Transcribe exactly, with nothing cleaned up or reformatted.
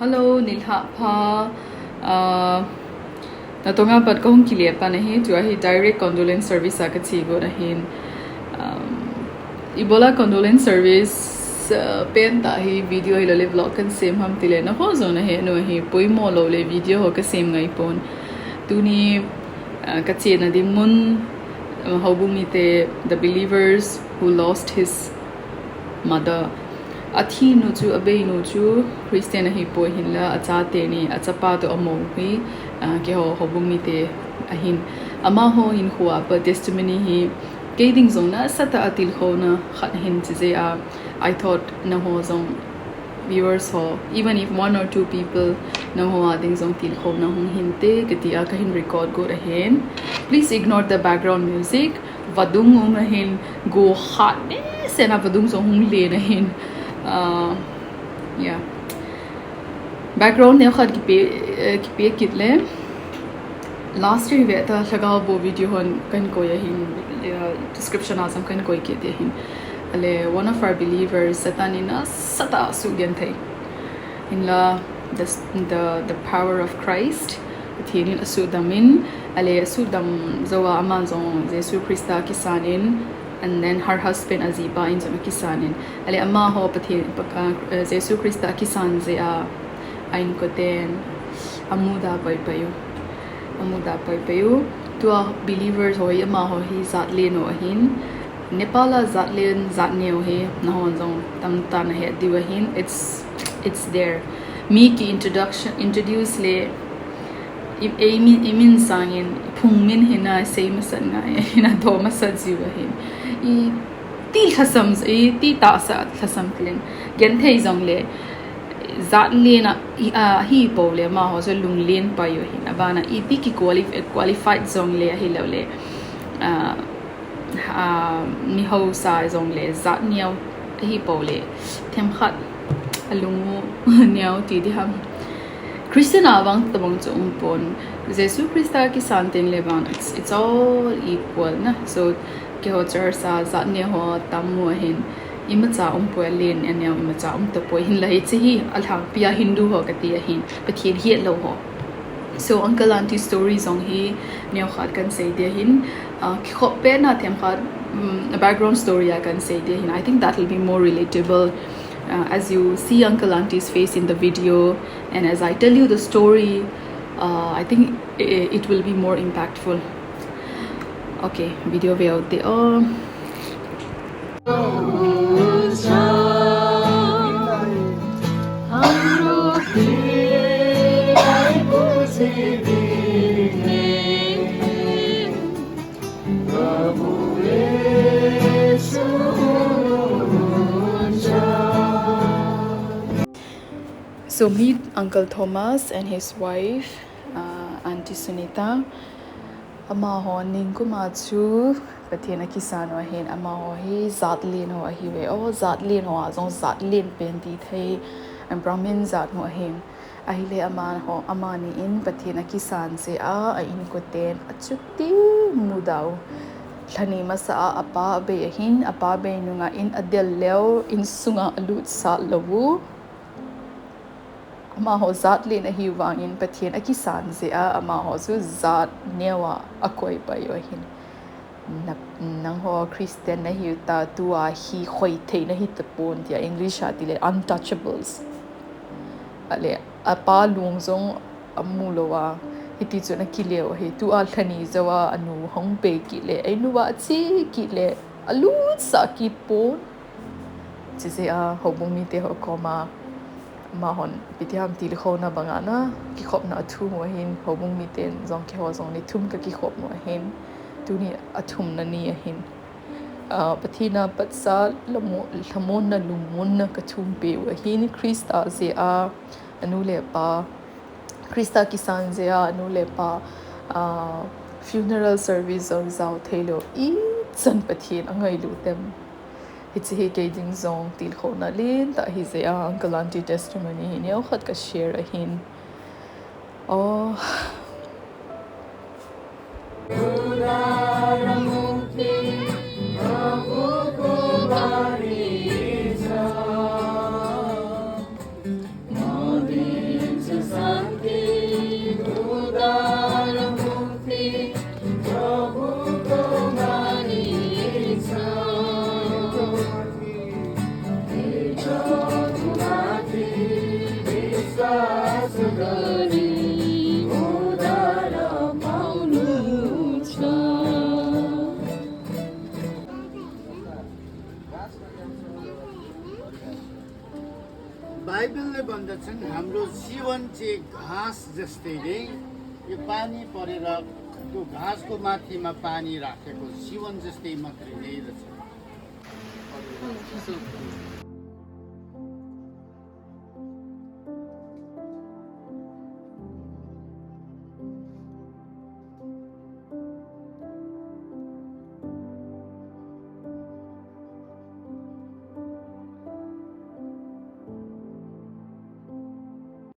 Hello, nilhah pha. Uh, natonga pat kahung kile pan ahi, tua hi direct condolence service a kache got ahin. Um, ibola condolence service, uh, pentah hi video hilou le vlog kahin sem ham tile, naho jong nahet u ahi, poimo lou le video ho kasem ngai pon. Tuni, uh, kachena ding mun, uh, houbung mite, the believers who lost his mother. Athinu chu, abeinu chu Christian ahipoi hinla, achate ni, achapa toh amou hi, ah, keiho houbung mite ahin. Amaho hinkhoa pat testimony hi, kei ding jong nasatah a tilkhouna khat ahin, chijeh a, I thought naho jong viewers ho, even if one or two people, naho a ding jong tilkhouna hung hinte, kati a kahin record got ahin. Please ignore the background music. Vadung um ahin, go khat behseh na vadung jong hung len ahin. Uh, yeah. Background neo khat kipe, eh, kipe kit le. Last year ve ta lhagao bo video hon kahin koi ahin, eh, description a jong kahin koi kit ahin. Ale, one of our believers, Satan in asatah a asugenthei. Hinla, the, the, the power of Christ, Pathen in asudam in, ale asudam jou a ama jong Jesu Christa akisan in, and then her husband ajipa in jong akisan in. Ale amaho Pathen, pa-, eh, Jesu Christa akisan jeh a, a inkoten amuda paipai u. Amuda paipai u. Tua believers ho hi, amaho hi jat len ho ahin. Nepal a jat len, jat neo hi, nahon jong tamtah nahet diu ahin. It's, it's there. Mi ki introduction, introduce le, i, i min, i min sangin, i phung min hi nasei masat ngai, hi nadoh masat jiu ahin. Iti lhasam, iti tahsa lhasam talen. Genthei jongle, jat len a, i, a, ahipou le, amaho chu lunglen pai u ahin. Abana, iti ki quali-, qualified jongle, ahilou le, a, a, mi haosa jongle, jat neo ahipou le, themkhat alung u neo ti diham. Christian a vang tabang chu umpon. Jesu Christa kisan teng le vang, it's, it's all equal na. So, keiho church a jat neo ho tam u ahin. Imacha umpoi, alen aneo imacha umtapoi, hinla hiche hi alhangpi a Hindu ho kati ahin, Pathen hetlou ho. So, uncle auntie story jong hi neokhat kahin sei ding ahin, ah, kikhop pen a themkhat, um, background story a kahin sei ding ahin. I think that will be more relatable, uh, as you see uncle auntie's face in the video, and as I tell you the story, uh, I think i-, it will be more impactful. Okay, video ve u te o. So meet Uncle Thomas and his wife, uh, Auntie Sunita. Amaho ningkum a chu Pathen akisan u ahin, amaho hi jat len ho ahiuve. O, jat len ho a jong jat len pen ti thei, Brahmin jat ho ahin. Ahile amaho, amani in Pathen akisan jeh a, a inkoten achuti muda u. Lhani masa a apa abei ahin, apa bei nunga in adel leu, insunga alutsah lou u. Amaho jat len ahiu vangin Pathen akisan jeh a, amaho chu jat neo a akoi pai u ahin. Na, nangho Christian nahiu ta, tua hi khoithei nahi tapon tia English a tile untouchables. Ale, apa lung jong amu lou a, hiti chun akile u ahi, tua lhani jou a anu hung bei kit le, ainu a ache kit le, alutsah kit pon. Chijeh a houbung mite ho koma, amahon ipi ti ham tilkhouna banga na, kikhopna athum u ahin, houbung miten jong keiho jong ni thum kakikhop u ahin, tuni athumna ni ahin. Ah, Pathen a patsa lamo-, lhamonna, lungmonna kathum peh u ahin, Christa jeh a, anu le apa, Christa kisan jeh a, anu le apa, ah, funeral service jong jao thei lou, ichan Pathen angailut em. Hiche hi kei ding jong tilkhouna lentah ahi jeh a, uncle auntie testimony hi neokhat ka share ahin. Oh. बाइबलले भन्दछन्, हाम्रो जीवन चाहिँ घास जस्तै नै, यो पानी परेर त्यो घासको माथिमा पानी राखेको जीवन जस्तै मात्रै नै रहेछ।